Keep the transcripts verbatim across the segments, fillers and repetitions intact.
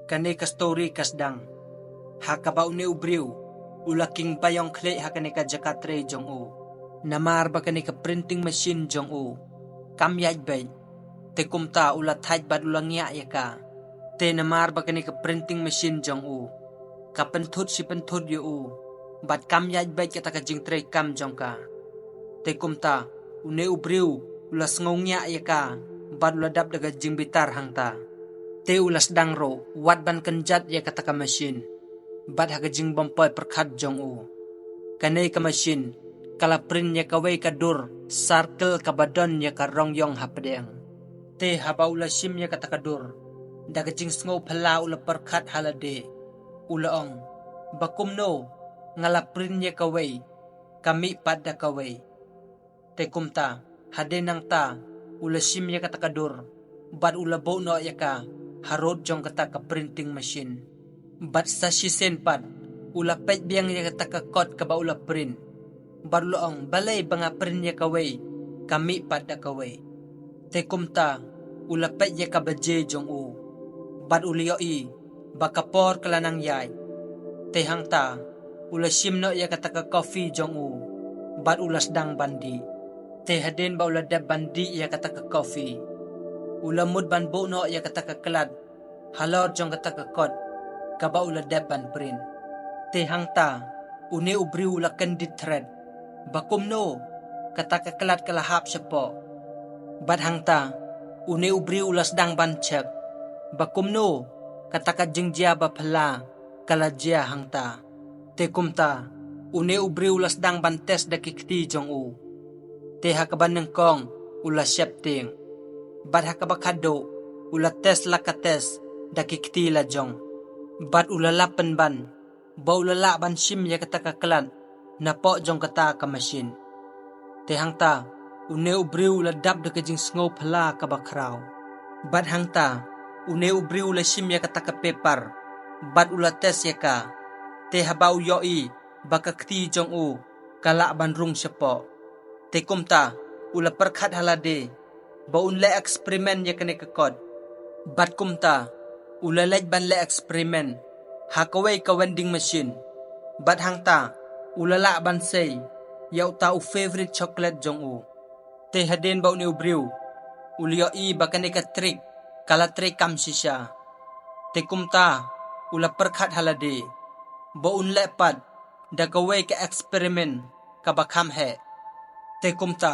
Kane ka story ka sdang ha kaba une u briew u la king ba ïong khlieh ha kane ka jaka trei jong u. Namar ba kane ka printing machine jong u kam ïaid beit. Te kumta u la thait bad u la ngiah ïa ka. Te namar ba kane ka printing machine jong u ka pynthut shi pynthut ïa u bad kam ïaid beit kata ka jingtrei kam jong ka. Te kumta une u briew u la sngew ngiah ïa ka bad u la dap da ka jingbitar hangta. Te u la sdang ruh wat ban kynjat ïa kata ka machine bad ha ka jingbym poi pyrkhat jong u, kane ka machine ka la print ïa kawei ka dur circle kaba don ïa ka rong ïong hapdeng. Te haba u la shim ïa kata ka dur, da ka jingsngew phylla u la pyrkhat ha lade. U la ong, ba kumno nga la print ïa kawei ka mih pat da kawei. Te kumta hadien nangta u la shim ïa kata ka dur bad u la buh noh ïa ka harud jong kata ka printing machine. Bad sa shisien pat u la peit biang ïa kata ka kot kaba u la print bad u la ong, balei ba nga print ïa kawei ka mih pat da kawei. Te kumta u la peit ïa ka baje jong u bad u la ïohi ba ka por ka la nang ïaid. Te hangta u la shim noh ïa kata ka coffee jong u bad u la sdang ban dih. Te hadien ba u la dep ban dih ïa kata ka coffee, u la mut ban buh noh ïa kata ka klad halor jong kata ka kot kaba u la dep ban print. Te hangta une u briew u la kyndit thret ba kumno kata ka klad ka la hap shapoh. Bad hangta une u briew u la sdang ban check ba kumno kata ka jingjia ba phylla ka la jia hangta. Te kumta une u briew u la sdang ban test da ki kti jong u. Te ha kaba nyngkong u la sheptieng bad ha kaba khadduh u la test la ka test da ki kti la jong. Bad u la lap pynban ba u la lah ban shim ïa kata ka klad napoh jong kata ka machine. Te hangta une u briew u la dap da ka jingsngew phylla kaba khraw. Bad hangta une u briew u la shim ïa kata ka paper bad u la test ïa ka. Te haba u ïohi ba ka kti jong u ka lah ban rung shapoh. Te kumta u la pyrkhat ha lade ba un leh experiment ïa kane ka kot. Bad kumta u la leit ban leh experiment ha kawei ka vending machine. Bad hangta u la lah ban sei ïa uta u favorite chocolate jong u. Te hadien ba une u briew u la ïohi ba kane ka trick ka la trei kam shisha. Te kumta u la pyrkhat ha lade ba un leh pat da kawei ka experiment kaba kham heh. Te kumta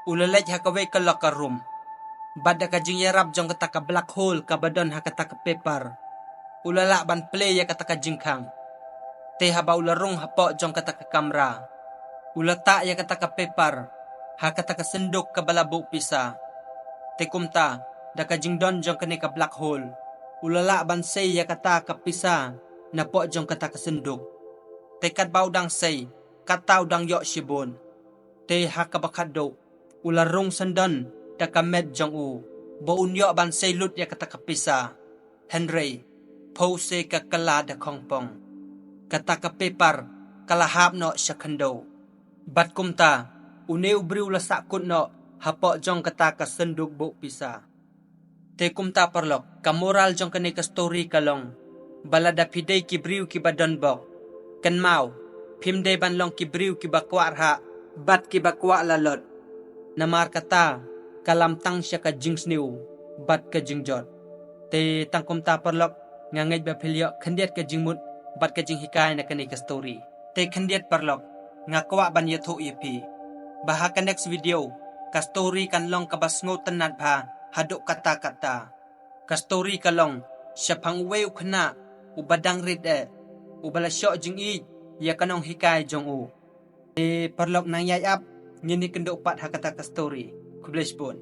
u la leit ha kawei ka locker room bad da ka jingïarap jong kata ka black hole kaba don ha kata ka paper, u la lah ban plie ïa kata ka jingkhang. Te haba u la rung hapoh jong kata ka kamra, u la tah ïa kata ka paper ha kata ka synduk kaba la buh pisa. Te kumta da ka jingdon jong kane ka black hole, u la lah ban sei ïa kata ka pisa napoh jong kata ka synduk. Te katba u dang sei, kata u dang ïoh shibun. Te ha kaba khadduh u la rung syndon da ka met jong u ba un ïoh ban sei lut ïa kata ka pisa. Hynrei phew se ka kylla da khongpong, kata ka paper ka la hap noh sha khyndew. Bad kumta une u briew u la sahkut noh hapoh jong kata ka synduk buh pisa. Te kumta paralok, ka moral jong kane ka story ka long ba lada phi dei ki briew kiba donbok, kynmaw phim dei ban long ki briew kiba kwah rhah bad kiba kwah lalot. Namar kata ka lam tang sha ka jingsniew bad ka jingjot. Te tang kumta paralok, nga ngeit ba phi la ïoh khyndiat ka jingmut bad ka jinghikai na kane ka story. Te khyndiat paralok, nga kwah ban ïathuh ïa phi ba ha ka next video ka story kan long kaba sngewtynnat bha haduh katta katta. Ka story ka long shaphang uwei u khynnah uba dang rit eh, uba la shoh jingïeit ïa ka nonghikai jong u. Te paralok, nang ïaid ap ngin ïakynduh pat ha kata ka story. Khublei shibun.